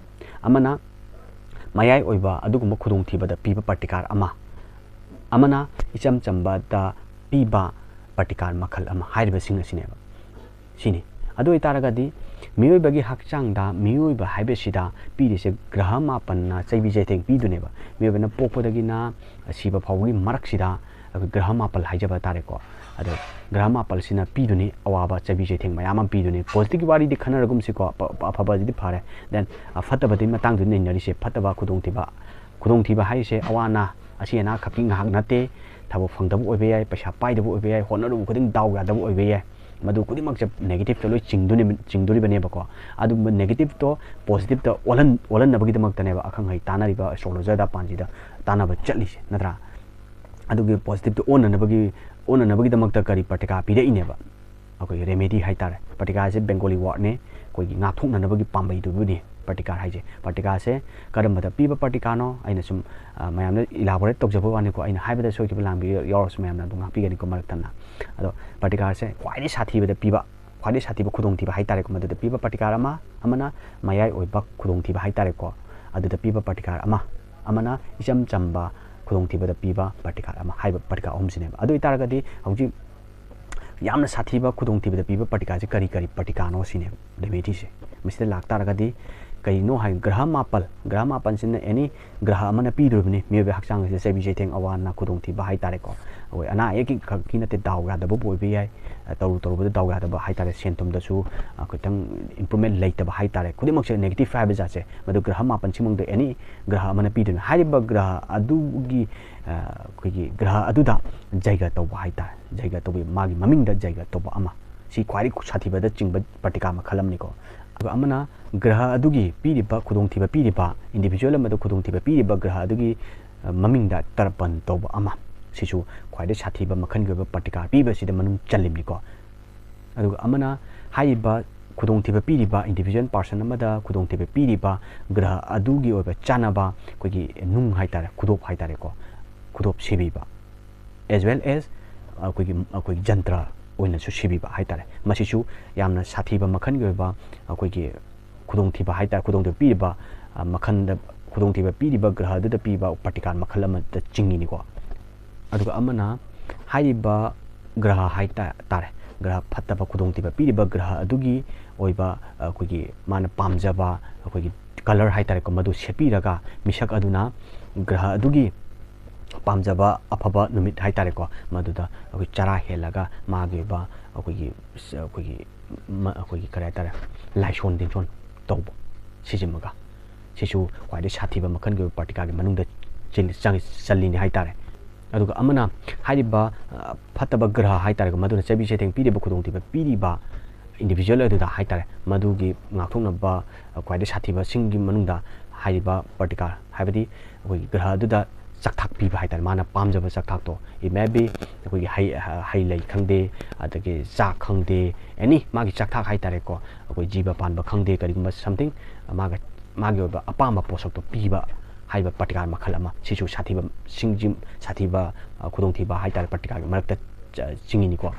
ꯑꯃꯅ ꯃꯌꯥꯏ ꯑꯣꯏꯕ ꯑꯗꯨꯒꯨꯝꯕ ꯈꯨꯗꯣꯡꯊꯤꯕꯗ ꯄꯤꯕ ꯄ꯭ꯔꯇꯤꯀꯥꯔ ꯑꯃ꯫ ꯑꯃꯅ ꯏꯆꯝ ꯆꯝꯕꯗ ꯄꯤꯕ ꯄ꯭ꯔꯇꯤꯀꯥꯔ ꯃꯈꯜ ꯑꯃ ꯍꯥꯏꯔꯤꯕꯁꯤꯡ ꯑꯁꯤꯅꯦꯕ꯫ ꯁꯤꯅꯤ꯫ ꯑꯗꯨ ꯑꯣꯏꯇꯥꯔꯒꯗꯤ ꯃꯤꯑꯣꯏꯕꯒꯤ ꯍꯛꯆꯥꯡꯗ ꯃꯤꯑꯣꯏꯕ ꯍꯥꯏꯕꯁꯤꯗ ꯄꯤꯔꯤꯁꯦ ꯒ꯭ꯔꯍ ꯃꯥꯄꯟꯅ ꯆꯩꯕꯤ ꯆꯩꯊꯦꯡ ꯄꯤꯗꯨꯅꯦꯕ꯫ ꯃꯤꯑꯣꯏꯕꯅ ꯄꯣꯛꯄꯗꯒꯤꯅ ꯁꯤꯕ ꯐꯥꯎꯕꯒꯤ ꯃꯔꯛꯁꯤꯗ ꯑꯩꯈꯣꯏ ꯒ꯭ꯔꯍ ꯃꯥꯄꯜ ꯍꯥꯏꯖꯕ ꯇꯥꯔꯦꯀꯣ꯫ ꯑꯗꯣ ꯒ꯭ꯔꯍ ꯃꯥꯄꯜꯁꯤꯅ ꯄꯤꯗꯨꯅꯤ ꯑꯋꯥꯕ ꯆꯩꯕꯤ ꯆꯩꯊꯦꯡ ꯃꯌꯥꯝ ꯑꯃ ꯄꯤꯗꯨꯅꯤ꯫ ꯄꯣꯖꯤꯇꯤꯚꯀꯤ ꯋꯥꯔꯤꯗꯤ ꯈꯟꯅꯔꯒꯨꯝꯁꯤꯀꯣ, ꯑꯄ-, ꯑꯄ-, ꯑꯐꯕꯁꯤꯗꯤ ꯐꯔꯦ꯫ Then, ꯑ, ꯐꯠꯇꯕꯗꯤ ꯃꯇꯥꯡꯗꯨ ꯅꯩꯅꯔꯤꯁꯦ, ꯐꯠꯇꯕ ꯈꯨꯗꯣꯡꯊꯤꯕ꯫ ꯈꯨꯗꯣꯡꯊꯤꯕ ꯍꯥꯏꯔꯤꯁꯦ ꯑꯋꯥ ꯑꯅꯥ, ꯑꯁꯤ ꯑꯅꯥ ꯈꯛꯀꯤ ꯉꯥꯏꯍꯥꯛ ꯅꯠꯇꯦ꯫ ꯊꯕꯛ ꯐꯪꯗꯕ ꯑꯣꯏꯕ ꯌꯥꯏ, ꯄꯩꯁꯥ ꯄꯥꯏꯗꯕ ꯑꯣꯏꯕ ꯌꯥꯏ, ꯍꯣꯠꯅꯔꯨꯕ ꯈꯨꯗꯤꯡ ꯗꯥꯎ ꯌꯥꯗꯕ ꯑꯣꯏꯕ ꯌꯥꯏ꯫ ꯃꯗꯨ ꯈꯨꯗꯤꯡꯃꯛꯁꯦ ꯅꯦꯒꯦꯇꯤꯞꯇ ꯂꯣꯏ ꯆꯤꯡꯗꯣꯏꯅꯦꯕ-, ꯆꯤꯡꯗꯣꯔꯤꯕꯅꯦꯕꯀꯣ꯫ ꯑꯗꯨꯒꯨꯝꯕ ꯅꯦꯒꯦꯇꯤꯞꯇꯣ ꯄꯣꯖꯤꯇꯤꯞꯇ ꯑꯣꯜꯍꯟ-, ꯑꯣꯜꯍꯟꯅꯕꯒꯤꯗꯃꯛꯇꯅꯦꯕ ꯑꯈꯪ ꯑꯍꯩ ꯇꯥꯟꯅꯔꯤꯕ ꯑꯦꯁꯇ꯭ꯔꯣꯂꯣꯖꯔꯗ ꯄꯥꯟꯁꯤꯗ ꯇꯥꯟꯅꯕ ꯆꯠꯂꯤꯁꯦ, ꯅꯠꯇ꯭ꯔꯥ? ꯑꯗꯨꯒꯤ ꯄꯣꯖꯤꯇꯤꯞꯇ ꯑꯣꯟꯅꯅꯕꯒꯤ, ꯑꯣꯟꯅꯅꯕꯒꯤꯗꯃꯛꯇ ꯀꯔꯤ ꯄ꯭ꯔꯇꯤꯀꯥ ꯄꯤꯔꯛꯏꯅꯦꯕ? ꯑꯩꯈꯣꯏꯒꯤ ꯔꯦꯃꯦꯗꯤ ꯍꯥꯏꯇꯥꯔꯦ꯫ ꯄ꯭ꯔꯇꯤꯀꯥꯁꯦ ꯕꯦꯡꯒꯣꯂꯤ ꯋꯥꯔꯗꯅꯦ, ꯑꯩꯈꯣꯏꯒꯤ ꯉꯥꯛꯊꯣꯛꯅꯅꯕꯒꯤ ꯄꯥꯝꯕꯩꯗꯨꯕꯨꯅꯤ ꯄ꯭ꯔꯇꯤꯀꯥꯔ ꯍꯥꯏꯁꯦ꯫ ꯄ꯭ꯔꯇꯤꯀꯥꯁꯦ ꯀꯔꯝꯕꯗ ꯄꯤꯕ ꯄ꯭ꯔꯇꯤꯀꯥꯔꯅꯣ? ꯑꯩꯅ ꯁꯨꯝ, ꯑ, ꯃꯌꯥꯝꯗ ꯏꯂꯥꯕꯣꯔꯦꯠ ꯇꯧꯖꯕ ꯋꯥꯅꯤꯀꯣ꯫ ꯑꯩꯅ ꯍꯥꯏꯕꯗ ꯁꯣꯏꯈꯤꯕ ꯂꯥꯟꯕ ꯌꯥꯎꯔꯁꯨ ꯃꯌꯥꯝꯅ ꯑꯗꯨꯝ ꯉꯥꯛꯄꯤꯒꯅꯤꯀꯣ ꯃꯔꯛ ꯊꯠꯅ꯫ ꯑꯗꯣ ꯄ꯭ꯔꯇꯤꯀꯥꯔꯁꯦ ꯈ꯭ꯋꯥꯏꯗꯒꯤ ꯁꯥꯊꯤꯕꯗ ꯄꯤꯕ, ꯈ꯭ꯋꯥꯏꯗꯒꯤ ꯁꯥꯊꯤꯕ ꯈꯨꯗꯣꯡꯊꯤꯕ ꯍꯥꯏꯇꯥꯔꯦꯀꯣ, ꯃꯗꯨꯗ ꯄꯤꯕ ꯄ꯭ꯔꯇꯤꯀꯥꯔ ꯑꯃ, ꯑꯃꯅ ꯃꯌꯥꯏ ꯑꯣꯏꯕ ꯈꯨꯗꯣꯡꯊꯤꯕ ꯍꯥꯏꯇꯥꯔꯦꯀꯣ, ꯑꯗꯨꯗ ꯄꯤꯕ ꯄ꯭ꯔꯇꯤꯀꯥꯔ ꯑꯃ, ꯑꯃꯅ ꯏꯆꯝ ꯆꯝꯕ ꯈꯨꯗꯣꯡꯊꯤꯕꯗ ꯄꯤꯕ ꯄ꯭ꯔꯇꯤꯀꯥꯔ ꯑꯃ ꯍꯥꯏꯕ ꯄ꯭ꯔꯇꯤꯀꯥꯔ ꯑꯍꯨꯝꯁꯤꯅꯦꯕ꯫ ꯑꯗꯨ ꯑꯣꯏꯇꯥꯔꯒꯗꯤ ꯍꯧꯖꯤꯛ ꯌꯥꯝꯅ ꯁꯥꯊꯤꯕ ꯈꯨꯗꯣꯡꯊꯤꯕꯗ ꯄꯤꯕ ꯄ꯭ꯔꯇꯤꯀꯥꯔꯁꯦ ꯀꯔꯤ ꯀꯔꯤ ꯄ꯭ꯔꯇꯤꯀꯥꯔꯅꯣ ꯁꯤꯅꯦꯕ ꯔꯦꯃꯦꯗꯤꯁꯦ꯫ ꯃꯁꯤꯗ ꯂꯥꯛꯇꯥꯔꯒꯗꯤ ꯀꯔꯤꯅꯣ ꯍꯥꯏ, ꯒ꯭ꯔꯍ ꯃꯥꯄꯜ, ꯒ꯭ꯔꯍ ꯃꯥꯄꯜꯁꯤꯅ ꯑꯦꯅꯤ ꯒ꯭ꯔꯍ ꯑꯃꯅ ꯄꯤꯗꯣꯔꯤꯕꯅꯤ ꯃꯤꯑꯣꯏꯕ ꯍꯛꯆꯥꯡꯁꯤꯗ ꯆꯩꯕꯤ ꯆꯩꯊꯦꯡ, ꯑꯋꯥ ꯑꯅꯥ, ꯈꯨꯗꯣꯡꯊꯤꯕ ꯍꯥꯏꯇꯥꯔꯦꯀꯣ꯫ ꯑꯩꯈꯣꯏ ꯑꯅꯥ ꯑꯌꯦꯛꯀꯤ ꯈꯛꯀꯤ ꯅꯠꯇꯦ, ꯗꯥꯎ ꯌꯥꯗꯕꯕꯨ ꯑꯣꯏꯕ ꯌꯥꯏ, ꯇꯧꯔꯨ ꯇꯧꯔꯨꯕꯗ ꯗꯥꯎ ꯌꯥꯗꯕ ꯍꯥꯏꯇꯥꯔꯦ, ꯁꯦꯟ ꯊꯨꯝꯗꯁꯨ, ꯑ, ꯈꯤꯇꯪ ꯏꯝꯄ꯭ꯔꯨꯞꯃꯦꯟ ꯂꯩꯇꯕ ꯍꯥꯏꯇꯥꯔꯦ꯫ ꯈꯨꯗꯤꯡꯃꯛꯁꯦ ꯅꯦꯒꯦꯇꯤꯞ ꯍꯥꯏꯕ ꯖꯥꯠꯁꯦ ꯃꯗꯨ ꯒ꯭ꯔꯍ ꯃꯥꯄꯜꯁꯤꯃꯛꯇ ꯑꯦꯅꯤ ꯒ꯭ꯔꯍ ꯑꯃꯅ ꯄꯤꯗꯣꯏꯅꯤ꯫ ꯍꯥꯏꯔꯤꯕ ꯒ꯭ꯔꯍ ꯑꯗꯨꯒꯤ, ꯑ, ꯑꯩꯈꯣꯏꯒꯤ ꯒ꯭ꯔꯍ ꯑꯗꯨꯗ ꯖꯩꯒ ꯇꯧꯕ ꯍꯥꯏꯇꯥꯔꯦ, ꯖꯩꯒ ꯇꯧꯕ, ꯃꯥꯒꯤ ꯃꯃꯤꯡꯗ ꯖꯩꯒ ꯇꯧꯕ ꯑꯃ, ꯁꯤ ꯈ꯭ꯋꯥꯏꯗꯒꯤ ꯁꯥꯊꯤꯕꯗ ꯆꯤꯡꯕ ꯄ꯭ꯔꯇꯤꯀꯥ ꯃꯈꯜ ꯑꯃꯅꯤꯀꯣ꯫ ꯑꯗꯨꯒ ꯑꯃꯅ ꯒ꯭ꯔꯍ ꯑꯗꯨꯒꯤ ꯄꯤꯔꯤꯕ ꯈꯨꯗꯣꯡꯊꯤꯕ ꯄꯤꯔꯤꯕ, ꯏꯟꯗꯤꯚꯤꯖꯨꯋꯦꯜ ꯑꯃꯗ ꯈꯨꯗꯣꯡꯊꯤꯕ ꯄꯤꯔꯤꯕ ꯒ꯭ꯔꯍ ꯑꯗꯨꯒꯤ, ꯑ, ꯃꯃꯤꯡꯗ ꯇꯔꯄꯟ ꯇꯧꯕ ꯑꯃ, ꯁꯤꯁꯨ ꯈ꯭ꯋꯥꯏꯗꯒꯤ ꯁꯥꯊꯤꯕ ꯃꯈꯜꯒꯤ ꯑꯣꯏꯕ ꯄ꯭ꯔꯇꯤꯀꯥꯔ ꯄꯤꯕꯁꯤꯗ ꯃꯅꯨꯡ ꯆꯜꯂꯤꯕꯅꯤꯀꯣ꯫ ꯑꯗꯨꯒ ꯑꯃꯅ ꯍꯥꯏꯔꯤꯕ ꯈꯨꯗꯣꯡꯊꯤꯕ ꯄꯤꯔꯤꯕ, individual person ꯑꯃꯗ ꯈꯨꯗꯣꯡꯊꯤꯕ ꯄꯤꯔꯤꯕ ꯒ꯭ꯔꯍ ꯑꯗꯨꯒꯤ ꯑꯣꯏꯕ ꯆꯥꯟꯅꯕ ꯑꯩꯈꯣꯏꯒꯤ ꯅꯨꯡ ꯍꯥꯏꯇꯥꯔꯦ, ꯈꯨꯗꯣꯞ ꯍꯥꯏꯇꯥꯔꯦꯀꯣ, ꯈꯨꯗꯣꯞ ꯁꯤꯕꯤꯕ, as well as ꯑꯩꯈꯣꯏꯒꯤ, ꯑꯩꯈꯣꯒꯤ ꯖꯟꯇ꯭ꯔ ꯑꯣꯏꯅꯁꯨ ꯁꯤꯕꯤꯕ ꯍꯥꯏꯇꯥꯔꯦ꯫ ꯃꯁꯤꯁꯨ ꯌꯥꯝꯅ ꯁꯥꯊꯤꯕ ꯃꯈꯜꯒꯤ ꯑꯣꯏꯕ ꯑꯩꯈꯣꯏꯒꯤ ꯈꯨꯗꯣꯡꯊꯤꯕ ꯍꯥꯏꯇꯥꯔꯦ, ꯈꯨꯗꯣꯡꯊꯤꯕ ꯄꯤꯔꯤꯕ, ꯑ, ꯃꯈꯜꯗ, ꯈꯨꯗꯣꯡꯊꯤꯕ ꯄꯤꯔꯤꯕ ꯒ꯭ꯔꯍ ꯑꯗꯨꯗ ꯄꯤꯕ ꯄ꯭ꯔꯇꯤꯀꯥꯔ ꯃꯈꯜ ꯑꯃꯗ ꯆꯤꯡꯉꯤꯅꯤꯀꯣ꯫ ꯑꯗꯨꯒ ꯑꯃꯅ ꯍꯥꯏꯔꯤꯕ ꯒ꯭ꯔꯍ ꯍꯥꯏ ꯇꯥ-, ꯇꯥꯔꯦ, ꯒ꯭ꯔꯍ ꯐꯠꯇꯕ ꯈꯨꯗꯣꯡꯊꯤꯕ ꯄꯤꯔꯤꯕ ꯒ꯭ꯔꯍ ꯑꯗꯨꯒꯤ ꯑꯣꯏꯕ, ꯑ, ꯑꯩꯈꯣꯏꯒꯤ ꯃꯥꯅ ꯄꯥꯝꯖꯕ ꯑꯩꯈꯣꯏꯒꯤ colour ꯍꯥꯏ ꯇꯥꯔꯦꯀꯣ, ꯃꯗꯨ ꯁꯦꯠꯄꯤꯔꯒ ꯃꯤꯁꯛ ꯑꯗꯨꯅ ꯒ꯭ꯔꯍ ꯑꯗꯨꯒꯤ ꯄꯥꯝꯖꯕ ꯑꯐꯕ ꯅꯨꯃꯤꯠ ꯍꯥꯏ ꯇꯥꯔꯦꯀꯣ, ꯃꯗꯨꯗ ꯑꯩꯈꯣꯏ ꯆꯔꯥ ꯍꯦꯜꯂꯒ ꯃꯥꯒꯤ ꯑꯣꯏꯕ ꯑꯩꯈꯣꯏꯒꯤ, ꯑꯩꯈꯣꯏꯒꯤ, ꯃ-, ꯑꯩꯈꯣꯏꯒꯤ ꯀꯔꯤ ꯍꯥꯏ ꯇꯥꯔꯦ, ꯂꯥꯏꯁꯣꯟ ꯇꯤꯟꯁꯣꯟ ꯇꯧꯕ, ꯁꯤꯁꯤꯃꯒ꯫ ꯁꯤꯁꯨ ꯈ꯭ꯋꯥꯏꯗꯩ ꯁꯥꯊꯤꯕ ꯃꯈꯜꯒꯤ ꯑꯣꯏꯕ ꯄ꯭ꯔꯇꯤꯀꯥꯔꯒꯤ ꯃꯅꯨꯡꯗ ꯆꯤꯜ-, ꯆꯪ-, ꯆꯜꯂꯤꯅꯤ ꯍꯥꯏ ꯇꯥꯔꯦ꯫ ꯑꯗꯨꯒ ꯑꯃꯅ ꯍꯥꯏꯔꯤꯕ, ꯑ, ꯐꯠꯇꯕ ꯒ꯭ꯔꯍ ꯍꯥꯏ ꯇꯥꯔꯦꯀꯣ, ꯃꯗꯨꯅ ꯆꯩꯕꯤ ꯆꯩꯊꯦꯡ ꯄꯤꯔꯤꯕ, ꯈꯨꯗꯣꯡꯊꯤꯕ ꯄꯤꯔꯤꯕ individual ꯑꯗꯨꯗ ꯍꯥꯏ ꯇꯥꯔꯦ, ꯃꯗꯨꯒꯤ ꯉꯥꯛꯊꯣꯛꯅꯕ, ꯑ, ꯈ꯭ꯋꯥꯏꯗꯩ ꯁꯥꯊꯤꯕꯁꯤꯡꯒꯤ ꯃꯅꯨꯡꯗ ꯍꯥꯏꯔꯤꯕ ꯄ꯭ꯔꯇꯤꯀꯥꯔ, ꯍꯥꯏꯕꯗꯤ ꯑꯩꯈꯣꯏꯒꯤ ꯒ꯭ꯔꯍ ꯑꯗꯨꯗ ꯆꯥꯛꯊꯥꯛ ꯄꯤꯕ ꯍꯥꯏ ꯇꯥꯔꯦ, ꯃꯥꯅ ꯄꯥꯝꯖꯕ ꯆꯥꯛꯊꯥꯛꯇꯣ, it may be ꯑꯩꯈꯣꯏꯒꯤ ꯍꯩ, ꯍꯩ ꯂꯩ ꯈꯪꯗꯦ, ꯑꯗꯒꯤ ꯆꯥꯛ ꯈꯪꯗꯦ, any ꯃꯥꯒꯤ ꯆꯥꯛꯊꯥꯛ ꯍꯥꯏ ꯇꯥꯔꯦꯀꯣ, ꯑꯩꯈꯣꯏ ꯖꯤꯕ ꯄꯥꯟꯕ ꯈꯪꯗꯦ, ꯀꯔꯤꯒꯨꯝꯕ something ꯃꯥꯒ, ꯃꯥꯒꯤ ꯑꯣꯏꯕ ꯑꯄꯥꯝꯕ ꯄꯣꯠꯁꯛꯇꯣ ꯄꯤꯕ ꯍꯥꯏꯕ ꯄ꯭ꯔꯇꯤꯀꯥꯔ ꯃꯈꯜ ꯑꯃ, ꯁꯤꯁꯨ ꯁꯥꯊꯤꯕꯁꯤꯡ, ꯁꯥꯊꯤꯕ, ꯑ, ꯈꯨꯗꯣꯡꯊꯤꯕ ꯍꯥꯏ ꯇꯥꯔꯦ, ꯄ꯭ꯔꯇꯤꯀꯥꯔꯒꯤ ꯃꯔꯛꯇ ꯆ-, ꯆꯤꯡꯉꯤꯅꯤꯀꯣ꯫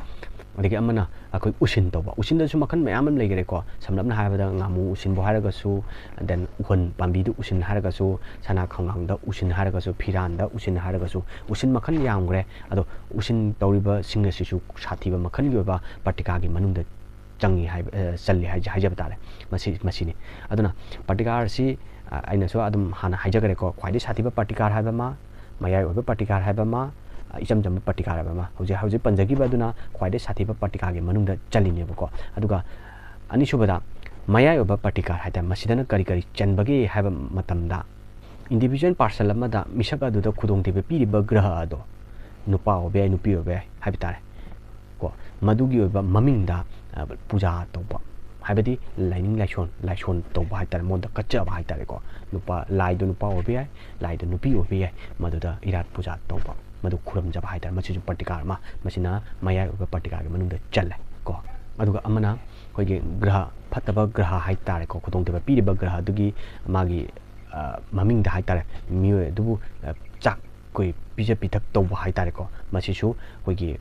ꯑꯗꯒꯤ ꯑꯃꯅ ꯑꯩꯈꯣꯏ ꯎꯁꯤꯟ ꯇꯧꯕ꯫ ꯎꯁꯤꯟꯗꯁꯨ ꯃꯈꯜ ꯃꯌꯥꯝ ꯑꯃ ꯂꯩꯈꯔꯦꯀꯣ꯫ ꯁꯝꯂꯞꯅ ꯍꯥꯏꯔꯕꯗ ꯉꯥꯃꯨ ꯎꯁꯤꯟꯕꯨ ꯍꯥꯏꯔꯒꯁꯨ, then ꯎꯍꯟ ꯄꯥꯝꯕꯤꯗ ꯎꯁꯤꯟ ꯍꯥꯏꯔꯒꯁꯨ, ꯁꯅꯥ ꯈꯣꯡꯅꯥꯡꯗ ꯎꯁꯤꯟ ꯍꯥꯏꯔꯒꯁꯨ, ꯐꯤꯔꯥꯟꯗ ꯎꯁꯤꯟ ꯍꯥꯏꯔꯒꯁꯨ, ꯎꯁꯤꯟ ꯃꯈꯜ ꯌꯥꯝꯈ꯭ꯔꯦ꯫ ꯑꯗꯣ ꯎꯁꯤꯟ ꯇꯧꯔꯤꯕꯁꯤꯡ ꯑꯁꯤꯁꯨ ꯁꯥꯊꯤꯕ ꯃꯈꯜꯒꯤ ꯑꯣꯏꯕ ꯄ꯭ꯔꯇꯤꯀꯥꯒꯤ ꯃꯅꯨꯡꯗ ꯆꯪꯉꯤ ꯍꯥꯏꯕ, ꯑ, ꯆꯜꯂꯤ ꯍꯥꯏꯖ-, ꯍꯥꯏꯖꯕ ꯇꯥꯔꯦ꯫ ꯃꯁꯤ, ꯃꯁꯤꯅꯤ꯫ ꯑꯗꯨꯅ ꯄ꯭ꯔꯇꯤꯀꯥꯔꯁꯤ, ꯑ, ꯑꯩꯅꯁꯨ ꯑꯗꯨꯝ ꯍꯥꯟꯅ ꯍꯥꯏꯖꯈ꯭ꯔꯦꯀꯣ, ꯈ꯭ꯋꯥꯏꯗꯒꯤ ꯁꯥꯊꯤꯕ ꯄ꯭ꯔꯇꯤꯀꯥꯔ ꯍꯥꯏꯕ ꯑꯃ, ꯃꯌꯥꯏ ꯑꯣꯏꯕ ꯄ꯭ꯔꯇꯤꯀꯥꯔ ꯍꯥꯏꯕ ꯑꯃ, ꯑ, ꯏꯆꯝ ꯆꯝꯕ ꯄ꯭ꯔꯇꯤꯀꯥꯔ ꯍꯥꯏꯕ ꯑꯃ꯫ ꯍꯧꯖꯤꯛ, ꯍꯧꯖꯤꯛ ꯄꯟꯖꯈꯤꯕ ꯑꯗꯨꯅ ꯈ꯭ꯋꯥꯏꯗꯒꯤ ꯁꯥꯊꯤꯕ ꯄ꯭ꯔꯇꯤꯀꯥꯔꯒꯤ ꯃꯅꯨꯡꯗ ꯆꯜꯂꯤꯅꯦꯕꯀꯣ꯫ ꯑꯗꯨꯒ ꯑꯅꯤꯁꯨꯕꯗ ꯃꯌꯥꯏ ꯑꯣꯏꯕ ꯄ꯭ꯔꯇꯤꯀꯥꯔ ꯍꯥꯏꯇꯥꯔꯦ꯫ ꯃꯁꯤꯗꯅ ꯀꯔꯤ ꯀꯔꯤ ꯆꯟꯕꯒꯦ ꯍꯥꯏꯕ ꯃꯇꯝꯗ, individual person ꯑꯃꯗ ꯃꯤꯁꯛ ꯑꯗꯨꯗ ꯈꯨꯗꯣꯡꯊꯤꯕ ꯄꯤꯔꯤꯕ ꯒ꯭ꯔꯍ ꯑꯗꯣ ꯅꯨꯄꯥ ꯑꯣꯏꯕ ꯌꯥꯏ, ꯅꯨꯄꯤ ꯑꯣꯏꯕ ꯌꯥꯏ ꯍꯥꯏꯕ ꯇꯥꯔꯦ ꯀꯣ, ꯃꯗꯨꯒꯤ ꯑꯣꯏꯕ ꯃꯃꯤꯡꯗ, ꯑ, ꯄꯨꯖꯥ ꯇꯧꯕ, ꯍꯥꯏꯕꯗꯤ ꯂꯥꯏꯅꯤꯡ ꯂꯥꯏꯁꯣꯟ, ꯂꯥꯏꯁꯣꯟ ꯇꯧꯕ ꯍꯥꯏ ꯇꯥꯔꯦ, ꯃꯉꯣꯟꯗ ꯀꯠꯆꯕ ꯍꯥꯏ ꯇꯥꯔꯦꯀꯣ꯫ ꯅꯨꯄꯥ, ꯂꯥꯏꯗꯣ ꯅꯨꯄꯥ ꯑꯣꯏꯕ ꯌꯥꯏ, ꯂꯥꯏꯗꯣ ꯅꯨꯄꯤ ꯑꯣꯏꯕ ꯌꯥꯏ, ꯃꯗꯨꯗ ꯏꯔꯥꯠ ꯄꯨꯖꯥ ꯇꯧꯕ, ꯃꯗꯨ ꯈꯨꯔꯨꯝꯖꯕ ꯍꯥꯏ ꯇꯥꯔꯦ꯫ ꯃꯁꯤꯁꯨ ꯄ꯭ꯔꯇꯤꯀꯥꯔ ꯑꯃ, ꯃꯁꯤꯅ ꯃꯌꯥꯏ ꯑꯣꯏꯕ ꯄ꯭ꯔꯇꯤꯀꯥꯔꯒꯤ ꯃꯅꯨꯡꯗ ꯆꯜꯂꯦ ꯀꯣ꯫ ꯑꯗꯨꯒ ꯑꯃꯅ ꯑꯩꯈꯣꯏꯒꯤ ꯒ꯭ꯔꯍ, ꯐꯠꯇꯕ ꯒ꯭ꯔꯍ ꯍꯥꯏꯇꯥꯔꯦꯀꯣ, ꯈꯨꯗꯣꯡꯊꯤꯕ ꯄꯤꯔꯤꯕ ꯒ꯭ꯔꯍ ꯑꯗꯨꯒꯤ ꯃꯥꯒꯤ, ꯑ, ꯃꯃꯤꯡꯗ ꯍꯥꯏꯇꯥꯔꯦ, ꯃꯤꯑꯣꯏ ꯑꯗꯨꯕꯨ, ꯑ, ꯆꯥꯛ ꯑꯩꯈꯣꯏ ꯄꯤꯖ ꯄꯤꯊꯛ ꯇꯧꯕ ꯍꯥꯏꯇꯥꯔꯦꯀꯣ, ꯃꯁꯤꯁꯨ ꯑꯩꯈꯣꯏꯒꯤ,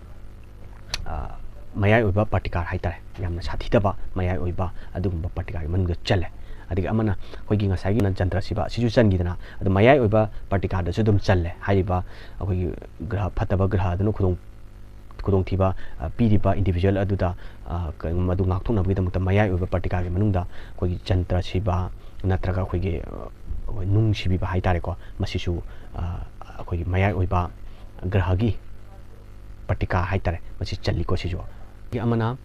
ꯑ, ꯃꯌꯥꯏ ꯑꯣꯏꯕ ꯄ꯭ꯔꯇꯤꯀꯥꯔ ꯍꯥꯏꯇꯥꯔꯦ, ꯌꯥꯝꯅ ꯁꯥꯊꯤꯗꯕ ꯃꯌꯥꯏ ꯑꯣꯏꯕ ꯑꯗꯨꯒꯨꯝꯕ ꯄ꯭ꯔꯇꯤꯀꯥꯔꯒꯤ ꯃꯅꯨꯡꯗ ꯆꯜꯂꯦ꯫ ꯑꯗꯒꯤ ꯑꯃꯅ ꯑꯩꯈꯣꯏꯒꯤ ꯉꯁꯥꯏꯒꯤ ꯖꯟꯇ꯭ꯔ ꯁꯤꯕ ꯑꯁꯤꯁꯨ ꯆꯟꯈꯤꯗꯅ, ꯑꯗꯣ ꯃꯌꯥꯏ ꯑꯣꯏꯕ ꯄ꯭ꯔꯇꯤꯀꯥꯔꯗꯁꯨ ꯑꯗꯨꯝ ꯆꯜꯂꯦ꯫ ꯍꯥꯏꯔꯤꯕ ꯑꯩꯈꯣꯏꯒꯤ ꯒ꯭ꯔꯍ, ꯐꯠꯇꯕ ꯒ꯭ꯔꯍ ꯑꯗꯨꯅ ꯈꯨꯗꯣꯡ ꯈꯨꯗꯣꯡꯊꯤꯕ, ꯑ, ꯄꯤꯔꯤꯕ individual ꯑꯗꯨꯗ, ꯑ, ꯀ-, ꯃꯗꯨ ꯉꯥꯛꯊꯣꯛꯅꯕꯒꯤꯗꯃꯛꯇ ꯃꯌꯥꯏ ꯑꯣꯏꯕ ꯄ꯭ꯔꯇꯤꯀꯥꯔꯒꯤ ꯃꯅꯨꯡꯗ ꯑꯩꯈꯣꯏꯒꯤ ꯖꯟꯇ꯭ꯔ ꯁꯤꯕ ꯅꯠꯇ꯭ꯔꯒ ꯑꯩꯈꯣꯏꯒꯤ, ꯑ, ꯑꯩꯈꯣꯏ ꯅꯨꯡ ꯁꯤꯕꯤꯕ ꯍꯥꯏꯇꯥꯔꯦꯀꯣ, ꯃꯁꯤꯁꯨ, ꯑ, ꯑꯩꯈꯣꯏꯒꯤ ꯃꯌꯥꯏ ꯑꯣꯏꯕ ꯒ꯭ꯔꯍꯒꯤ ꯄ꯭ꯔꯇꯤꯀꯥꯔ ꯍꯥꯏꯇꯥꯔꯦ, ꯃꯁꯤ ꯆꯜꯂꯤꯀꯣ ꯁꯤꯁꯨ꯫ ꯑꯗꯒꯤ ꯑꯃꯅ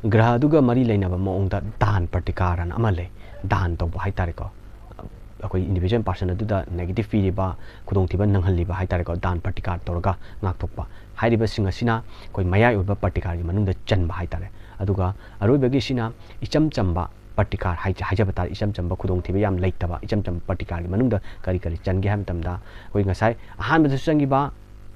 ꯒ꯭ꯔꯍ ꯑꯗꯨꯒ ꯃꯔꯤ ꯂꯩꯅꯕ ꯃꯑꯣꯡꯗ ꯗꯥꯟ ꯄ꯭ꯔꯇꯤꯀꯥꯔ ꯑꯅ ꯑꯃ ꯂꯩ, ꯗꯥꯟ ꯇꯧꯕ ꯍꯥꯏꯇꯥꯔꯦꯀꯣ꯫ ꯑꯩꯈꯣꯏ individual person ꯑꯗꯨꯗ negative ꯄꯤꯔꯤꯕ, ꯈꯨꯗꯣꯡꯊꯤꯕ ꯅꯪꯍꯜꯂꯤꯕ ꯍꯥꯏꯇꯥꯔꯦꯀꯣ, ꯗꯥꯟ ꯄ꯭ꯔꯇꯤꯀꯥꯔ ꯇꯧꯔꯒ ꯉꯥꯛꯊꯣꯛꯄ ꯍꯥꯏꯔꯤꯕꯁꯤꯡ ꯑꯁꯤꯅ ꯑꯩꯈꯣꯏ ꯃꯌꯥꯏ ꯑꯣꯏꯕ ꯄ꯭ꯔꯇꯤꯀꯥꯔꯒꯤ ꯃꯅꯨꯡꯗ ꯆꯟꯕ ꯍꯥꯏꯇꯥꯔꯦ꯫ ꯑꯗꯨꯒ ꯑꯔꯣꯏꯕꯒꯤꯁꯤꯅ ꯏꯆꯝ ꯆꯝꯕ ꯄ꯭ꯔꯇꯤꯀꯥꯔ ꯍꯥꯏ-, ꯍꯥꯏꯖꯕ ꯇꯥꯔꯦ, ꯏꯆꯝ ꯆꯝꯕ, ꯈꯨꯗꯣꯡꯊꯤꯕ ꯌꯥꯝ ꯂꯩꯇꯕ ꯏꯆꯝ ꯆꯝꯕ ꯄ꯭ꯔꯇꯤꯀꯥꯔꯒꯤ ꯃꯅꯨꯡꯗ ꯀꯔꯤ ꯀꯔꯤ ꯆꯟꯒꯦ ꯍꯥꯏꯕ ꯃꯇꯝꯗ, ꯑꯩꯈꯣꯏ ꯉꯁꯥꯏ ꯑꯍꯥꯟꯕꯗꯁꯨ ꯆꯪꯈꯤꯕ,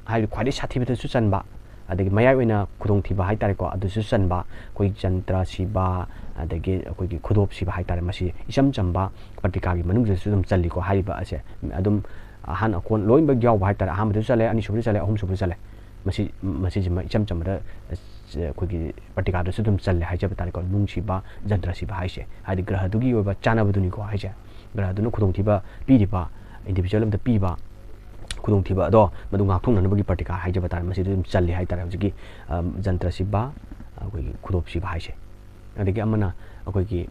ꯍꯥꯏꯕꯗꯤ ꯈ꯭ꯋꯥꯏꯗꯒꯤ ꯁꯥꯊꯤꯕꯗꯁꯨ ꯆꯟꯕ, ꯑꯗꯒꯤ ꯃꯌꯥꯏ ꯑꯣꯏꯅ ꯈꯨꯗꯣꯡꯊꯤꯕ ꯍꯥꯏꯇꯥꯔꯦꯀꯣ, ꯑꯗꯨꯁꯨ ꯆꯟꯕ, ꯑꯩꯈꯣꯏ ꯖꯟꯇ꯭ꯔ ꯁꯤꯕ, ꯑꯗꯒꯤ ꯑꯩꯈꯣꯏꯒꯤ ꯈꯨꯗꯣꯞ ꯁꯤꯕ ꯍꯥꯏꯇꯥꯔꯦ, ꯃꯁꯤ ꯏꯆꯝ ꯆꯝꯕ ꯄ꯭ꯔꯇꯤꯀꯥꯔꯒꯤ ꯃꯅꯨꯡꯗꯁꯨ ꯑꯗꯨꯝ ꯆꯜꯂꯤꯀꯣ꯫ ꯍꯥꯏꯔꯤꯕ ꯑꯁꯦ ꯑꯗꯨꯝ ꯑꯍꯥꯟ ꯑꯀꯣꯟ ꯂꯣꯏꯅꯃꯛ ꯌꯥꯎꯕ ꯍꯥꯏꯇꯥꯔꯦ, ꯑꯍꯥꯟꯕꯗꯁꯨ ꯆꯜꯂꯦ, ꯑꯅꯤꯁꯨꯕꯗꯁꯨ ꯆꯜꯂꯦ, ꯑꯍꯨꯝꯁꯨꯕꯗꯁꯨ ꯆꯜꯂꯦ꯫ ꯃꯁꯤ, ꯃꯁꯤꯁꯤꯃ ꯏꯆꯝ ꯆꯝꯕꯗ, ꯑ, ꯑꯩꯈꯣꯏꯒꯤ ꯄ꯭ꯔꯇꯤꯀꯥꯔꯗꯁꯨ ꯑꯗꯨꯝ ꯆꯜꯂꯦ ꯍꯥꯏꯖꯕ ꯇꯥꯔꯦꯀꯣ, ꯅꯨꯡ ꯁꯤꯕ, ꯖꯟꯇ꯭ꯔ ꯁꯤꯕ ꯍꯥꯏꯁꯦ꯫ ꯍꯥꯏꯗꯤ ꯒ꯭ꯔꯍꯗꯨꯒꯤ ꯑꯣꯏꯕ ꯆꯥꯟꯅꯕꯗꯨꯅꯤꯀꯣ ꯍꯥꯏꯁꯦ꯫ ꯒ꯭ꯔꯍꯗꯨꯅ ꯈꯨꯗꯣꯡꯊꯤꯕ ꯄꯤꯔꯤꯕ, individual ꯑꯃꯗ ꯄꯤꯕ ꯈꯨꯗꯣꯡꯊꯤꯕ ꯑꯗꯣ ꯃꯗꯨ ꯉꯥꯛꯊꯣꯛꯅꯅꯕꯒꯤ ꯄ꯭ꯔꯇꯤꯀꯥꯔ ꯍꯥꯏꯖꯕ ꯇꯥꯔꯦ, ꯃꯁꯤꯗ ꯑꯗꯨꯝ ꯆꯜꯂꯤ ꯍꯥꯏꯇꯥꯔꯦ꯫ ꯍꯧꯖꯤꯛꯀꯤ, ꯑ, ꯖꯟꯇ꯭ꯔ ꯁꯤꯕ, ꯑꯩꯈꯣꯏꯒꯤ ꯈꯨꯗꯣꯞ ꯁꯤꯕ ꯍꯥꯏꯁꯦ꯫ ꯑꯗꯒꯤ ꯑꯃꯅ ꯑꯩꯈꯣꯏꯒꯤ,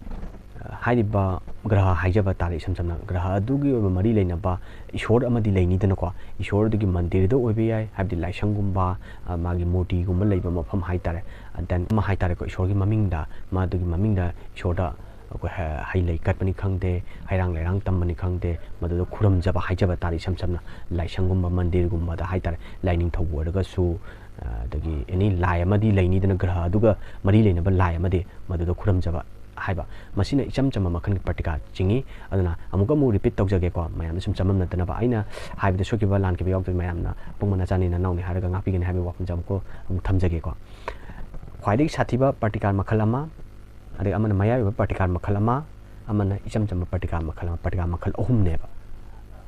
ꯑ, ꯍꯥꯏꯔꯤꯕ ꯒ꯭ꯔꯍ ꯍꯥꯏꯖꯕ ꯇꯥꯔꯦ, ꯏꯁꯝ ꯁꯝꯅ ꯒ꯭ꯔꯍ ꯑꯗꯨꯒꯤ ꯑꯣꯏꯕ ꯃꯔꯤ ꯂꯩꯅꯕ ꯏꯁꯣꯔ ꯑꯃꯗꯤ ꯂꯩꯅꯤꯗꯅꯀꯣ꯫ ꯏꯁꯣꯔ ꯑꯗꯨꯒꯤ ꯃꯟꯗꯤꯔꯗ ꯑꯣꯏꯕ ꯌꯥꯏ, ꯍꯥꯏꯕꯗꯤ ꯂꯥꯏꯁꯪꯒꯨꯝꯕ, ꯑ, ꯃꯥꯒꯤ ꯃꯨꯔꯇꯤꯒꯨꯝꯕ ꯂꯩꯕ ꯃꯐꯝ ꯍꯥꯏꯇꯥꯔꯦ꯫ ꯑ, then ꯑꯃ ꯍꯥꯏꯇꯥꯔꯦꯀꯣ, ꯏꯁꯣꯔꯒꯤ ꯃꯃꯤꯡꯗ, ꯃꯗꯨꯒꯤ ꯃꯃꯤꯡꯗ ꯏꯁꯣꯔꯗ ꯑꯩꯈꯣꯏ ꯍ-, ꯍꯩ ꯂꯩ ꯀꯠꯄꯅꯤ ꯈꯪꯗꯦ, ꯍꯩꯔꯥꯡ ꯂꯩꯔꯥꯡ ꯇꯝꯕꯅꯤ ꯈꯪꯗꯦ, ꯃꯗꯨꯗ ꯈꯨꯔꯨꯝꯖꯕ ꯍꯥꯏꯖꯕ ꯇꯥꯔꯦ, ꯏꯁꯝ ꯁꯝꯅ ꯂꯥꯏꯁꯪꯒꯨꯝꯕ, ꯃꯟꯗꯤꯔꯒꯨꯝꯕꯗ ꯍꯥꯏꯇꯥꯔꯦ, ꯂꯥꯏꯅꯤꯡꯊꯧꯕꯨ ꯑꯣꯏꯔꯒꯁꯨ, ꯑ, ꯑꯗꯒꯤ ꯑꯦꯅꯤ ꯂꯥꯏ ꯑꯃꯗꯤ ꯂꯩꯅꯤꯗꯅ, ꯒ꯭ꯔꯍ ꯑꯗꯨꯒ ꯃꯔꯤ ꯂꯩꯅꯕ ꯂꯥꯏ ꯑꯃꯗꯤ, ꯃꯗꯨꯗ ꯈꯨꯔꯨꯝꯖꯕ ꯍꯥꯏꯕ, ꯃꯁꯤꯅ ꯏꯆꯝ ꯆꯝꯕ ꯃꯈꯜꯒꯤ ꯄ꯭ꯔꯇꯤꯀꯥꯔ ꯆꯤꯡꯏ꯫ ꯑꯗꯨꯅ ꯑꯃꯨꯛꯀ ꯑꯃꯨꯛ repeat ꯇꯧꯖꯒꯦꯀꯣ, ꯃꯌꯥꯝꯅ ꯁꯨꯝ ꯆꯃꯝꯅꯗꯅꯕ, ꯑꯩꯅ ꯍꯥꯏꯕꯗ ꯁꯣꯏꯈꯤꯕ ꯂꯥꯟꯈꯤꯕ ꯌꯥꯎꯗ꯭ꯔꯗꯤ ꯃꯌꯥꯝꯅ ꯑꯄꯨꯡꯕ ꯅꯆꯥꯅꯤ ꯅꯅꯥꯎꯅꯤ ꯍꯥꯏꯔꯒ ꯉꯥꯛꯄꯤꯒꯅꯤ ꯍꯥꯏꯕꯒꯤ ꯋꯥꯐꯝꯁꯦ ꯑꯃꯨꯛꯀ ꯑꯃꯨꯛ ꯊꯝꯖꯒꯦꯀꯣ꯫ ꯈ꯭ꯋꯥꯏꯗꯒꯤ ꯁꯥꯊꯤꯕ ꯄ꯭ꯔꯇꯤꯀꯥꯔ ꯃꯈꯜ ꯑꯃ, ꯑꯗꯒꯤ ꯑꯃꯅ ꯃꯌꯥꯏ ꯑꯣꯏꯕ ꯄ꯭ꯔꯇꯤꯀꯥꯔ ꯃꯈꯜ ꯑꯃ, ꯑꯃꯅ ꯏꯆꯝ ꯆꯝꯕ ꯄ꯭ꯔꯇꯤꯀꯥꯔ ꯃꯈꯜ ꯑꯃ, ꯄ꯭ꯔꯇꯤꯀꯥꯔ ꯃꯈꯜ ꯑꯍꯨꯝꯅꯦꯕ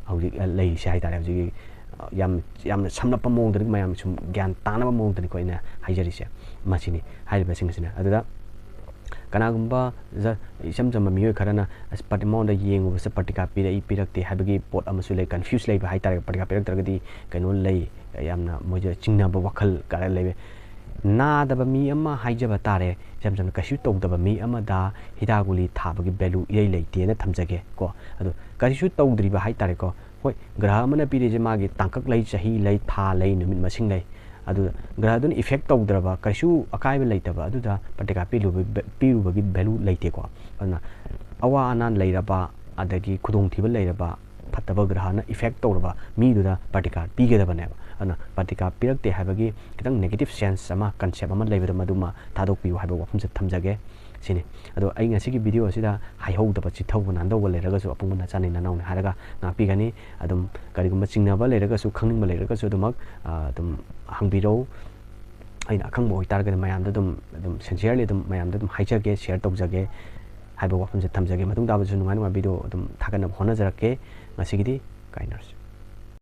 ꯍꯧꯖꯤꯛ, ꯑ, ꯂꯩꯔꯤꯁꯦ ꯍꯥꯏ ꯇꯥꯔꯦ꯫ ꯍꯧꯖꯤꯛꯀꯤ, ꯑ, ꯌꯥꯝ, ꯌꯥꯝꯅ ꯁꯝꯂꯞꯄ ꯃꯑꯣꯡꯗꯅꯤ, ꯃꯌꯥꯝ ꯁꯨꯝ ꯒ꯭ꯌꯥꯟ ꯇꯥꯅꯕ ꯃꯑꯣꯡꯗꯅꯤꯀꯣ ꯑꯩꯅ ꯍꯥꯏꯖꯔꯤꯁꯦ꯫ ꯃꯁꯤꯅꯤ ꯍꯥꯏꯔꯤꯕꯁꯤꯡ ꯑꯁꯤꯅ꯫ ꯑꯗꯨꯗ ꯀꯅꯥꯒꯨꯝꯕ ꯖ-, ꯏꯆꯝ ꯆꯝꯕ ꯃꯤꯑꯣꯏ ꯈꯔꯅ ꯑꯁ, ꯄ꯭ꯔꯇꯤ-, ꯃꯉꯣꯟꯗ ꯌꯦꯡꯉꯨꯕꯁꯦ ꯄ꯭ꯔꯇꯤꯀꯥꯔ ꯄꯤꯔꯛꯏ ꯄꯤꯔꯛꯇꯦ ꯍꯥꯏꯕꯒꯤ ꯄꯣꯠ ꯑꯃꯁꯨ ꯂꯩ, ꯀꯟꯐ꯭ꯌꯨꯁ ꯂꯩꯕ ꯍꯥꯏ ꯇꯥꯔꯦ꯫ ꯄ꯭ꯔꯇꯤꯀꯥꯔ ꯄꯤꯔꯛꯇ꯭ꯔꯒꯗꯤ ꯀꯩꯅꯣ ꯂꯩ, ꯌꯥꯝꯅ ꯃꯣꯏꯁꯦ ꯆꯤꯡꯅꯕ ꯋꯥꯈꯜ ꯀꯥꯏꯅ ꯂꯩꯕ꯫ ꯅꯥꯗꯕ ꯃꯤ ꯑꯃ ꯍꯥꯏꯖꯕ ꯇꯥꯔꯦ, ꯏꯆꯝ ꯆꯝꯅ ꯀꯩꯁꯨ ꯇꯧꯗꯕ ꯃꯤ ꯑꯃꯗ ꯍꯤꯗꯥꯛ ꯒꯨꯂꯤ ꯊꯥꯕꯒꯤ ꯚꯦꯂꯨ ꯏꯔꯩ ꯂꯩꯇꯦꯅ ꯊꯝꯖꯒꯦ ꯀꯣ꯫ ꯑꯗꯣ ꯀꯔꯤꯁꯨ ꯇꯧꯗ꯭ꯔꯤꯕ ꯍꯥꯏ ꯇꯥꯔꯦꯀꯣ꯫ ꯍꯣꯏ, ꯒ꯭ꯔꯍ ꯑꯃꯅ ꯄꯤꯔꯤꯁꯦ ꯃꯥꯒꯤ ꯇꯥꯡꯀꯛ ꯂꯩ, ꯆꯍꯤ ꯂꯩ, ꯊꯥ ꯂꯩ, ꯅꯨꯃꯤꯠ ꯃꯁꯤꯡ ꯂꯩ꯫ ꯑꯗꯨꯗ ꯒ꯭ꯔꯍꯗꯨꯅ ꯏꯐꯦꯛ ꯇꯧꯗ꯭ꯔꯕ, ꯀꯩꯁꯨ ꯑꯀꯥꯏꯕ ꯂꯩꯇꯕ ꯑꯗꯨꯗ ꯄ꯭ꯔꯇꯤꯀꯥꯔ ꯄꯤꯔꯨꯕ-, ꯄꯤꯔꯨꯕꯒꯤ ꯚꯦꯂꯨ ꯂꯩꯇꯦꯀꯣ꯫ ꯑꯗꯨꯅ ꯑꯋꯥ ꯑꯅꯥ ꯂꯩꯔꯕ, ꯑꯗꯒꯤ ꯈꯨꯗꯣꯡꯊꯤꯕ ꯂꯩꯔꯕ, ꯐꯠꯇꯕ ꯒ꯭ꯔꯍꯅ ꯏꯐꯦꯛ ꯇꯧꯔꯕ ꯃꯤꯗꯨꯗ ꯄ꯭ꯔꯇꯤꯀꯥꯔ ꯄꯤꯒꯗꯕꯅꯦꯕ꯫ ꯑꯗꯨꯅ ꯄ꯭ꯔꯇꯤꯀꯥꯔ ꯄꯤꯔꯛꯇꯦ ꯍꯥꯏꯕꯒꯤ ꯈꯤꯇꯪ ꯅꯦꯒꯦꯇꯤꯞ ꯁꯦꯟꯁ ꯑꯃ, ꯀꯟꯁꯦꯞ ꯑꯃ ꯂꯩꯕꯗꯣ ꯃꯗꯨꯃ ꯊꯥꯗꯣꯛꯄꯤꯌꯨ ꯍꯥꯏꯕ ꯋꯥꯐꯝꯁꯦ ꯊꯝꯖꯒꯦ꯫ ꯁꯤꯅꯤ꯫ ꯑꯗꯣ ꯑꯩ ꯉꯁꯤꯒꯤ ꯚꯤꯗꯤꯑꯣ ꯑꯁꯤꯗ ꯍꯥꯏꯍꯧꯗꯕ, ꯆꯤꯠꯊꯍꯧꯕ, ꯅꯥꯟꯗꯧꯕ ꯂꯩꯔꯒꯁꯨ ꯑꯄꯨꯟꯕ ꯅꯆꯥꯅꯤ ꯅꯅꯥꯎꯅꯤ ꯍꯥꯏꯔꯒ ꯉꯥꯛꯄꯤꯒꯅꯤ꯫ ꯑꯗꯨꯝ ꯀꯔꯤꯒꯨꯝꯕ ꯆꯤꯡꯅꯕ ꯂꯩꯔꯒꯁꯨ, ꯈꯪꯅꯤꯡꯕ ꯂꯩꯔꯒꯁꯨ ꯑꯗꯨꯃꯛ, ꯑ, ꯑꯗꯨꯝ ꯍꯪꯕꯤꯔꯧ꯫ ꯑꯩꯅ ꯑꯈꯪꯕ ꯑꯣꯏꯇꯥꯔꯒꯗꯤ ꯃꯌꯥꯝꯗ ꯑꯗꯨꯝ, ꯑꯗꯨꯝ ꯁꯤꯟꯁꯤꯌꯔꯂꯤ ꯑꯗꯨꯝ ꯃꯌꯥꯝꯗ ꯑꯗꯨꯝ ꯍꯥꯏꯖꯒꯦ, ꯁꯤꯌꯔ ꯇꯧꯖꯒꯦ ꯍꯥꯏꯕ ꯋꯥꯐꯝꯁꯦ ꯊꯝꯖꯒꯦ꯫ ꯃꯇꯨꯡ ꯇꯥꯕꯗꯁꯨ ꯅꯨꯡꯉꯥꯏ ꯅꯨꯡꯉꯥꯏꯕ ꯚꯤꯗꯤꯑꯣ ꯑꯗꯨꯝ ꯊꯥꯒꯠꯅꯕ ꯍꯣꯠꯅꯖꯔꯛꯀꯦ꯫ ꯉꯁꯤꯒꯤꯗꯤ ꯀꯥꯏꯅꯔꯁꯤ꯫